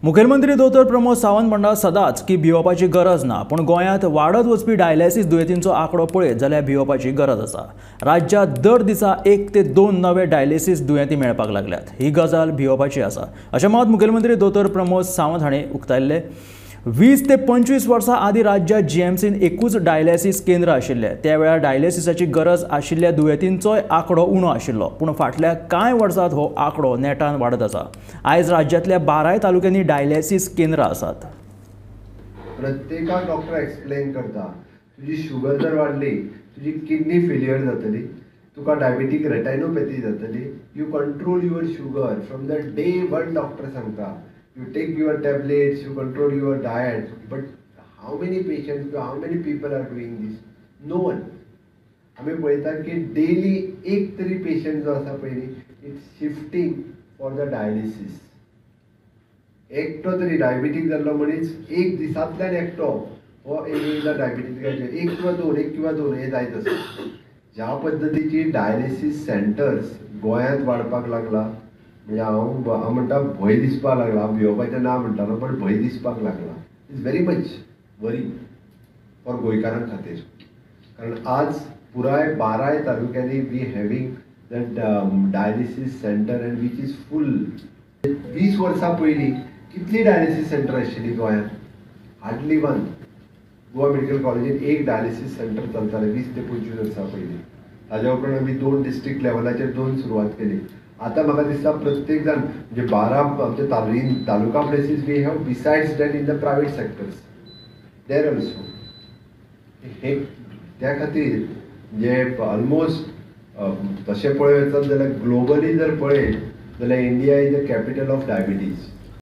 मुखेलमंत्री दोतोर प्रमोद सावंत म्हणटा सदांच की भिवपाची गरज ना, पूण गोंयांत वाडत वचपी डायलिसीस दुयेंतींचो आंकडो पळयत जाल्यार भिवपाची गरज आसा। राज्यांत दर दिसा 1 ते 2 नवे डायलिसीस दुयेंती मेळपाक लागल्यात, ही गजाल भिवपाची आसा अशें मत मुखेलमंत्री दोतोर प्रमोद सावंत हांणी उक्तायल्लें। 20 ते 25 वर्सां आदीं राज्यांत जीएमसीन एकूच डायलिसीस केंद्र आशिल्लें। त्या वेळार डायलिसिसाची गरज आशिल्ल्या दुयेंतींचोय आंकडो उणो आशिल्लो, पूण फाटल्या कांय वर्सांत हो आंकडो नेटान वाडत आसा। आयज राज्यांतल्या 12 तालुक्यांनी डायलिसीस केंद्रां आसात। प्रत्येकाक डॉक्टर एक्सप्लेन करता, तुजी शुगर जर वाडली तुजी किडनी फेलियर जातली, तुका डायबेटीक रेटायनोपॅथी जातली। You control your sugar from the day one. Doctor सांगता you take your tablets, you control your diet, but how many patients, how many people are doing this? No one. आमी पळयता की daily एक तरी patient जो आसा पळय न्ही, it's shifting for the dialysis. एकटो तरी डायबिटीक जाल्लो मनीस एक दिसांतल्यान एकटो हो एकदा डायबिटीक 1 किंवा 2, 1 किंवा 2 हे जायत आसा। ज्या पद्दतीची डायलिसीस सेंटर्स गोंयांत वाडपाक लागला, म्हणजे हांव म्हणटा भंय दिसपाक लागला, हांव भिवपाचें ना म्हणटालो पण भंय दिसपाक लागला। It's very much worry for गोंयकारां खातीर, कारण आज पुराय 12 तालुक्यांनी we having that dialysis centre and which is full. 20 वर्सां पयलीं कितली डायलिसीस सेंटर आशिल्ली गोंयांत? Hardly one. Goa medical कॉलेजीन एक डायलिसीस सेंटर चलतालें 20 ते 25 वर्सां पयलीं। ताज्या उपरांत आमी 2 डिस्ट्रिक्ट लेवलाचेर 2 सुरवात केली। आतां म्हाका दिसता प्रत्येक जाण म्हणजे 12 आमचे taluka places we have, besides that in the private sectors there also. हे त्या खातीर जे ऑलमोस्ट तशें पळयत वचत जाल्यार ग्लोबली जर पळयत जाल्यार India is the capital of diabetes.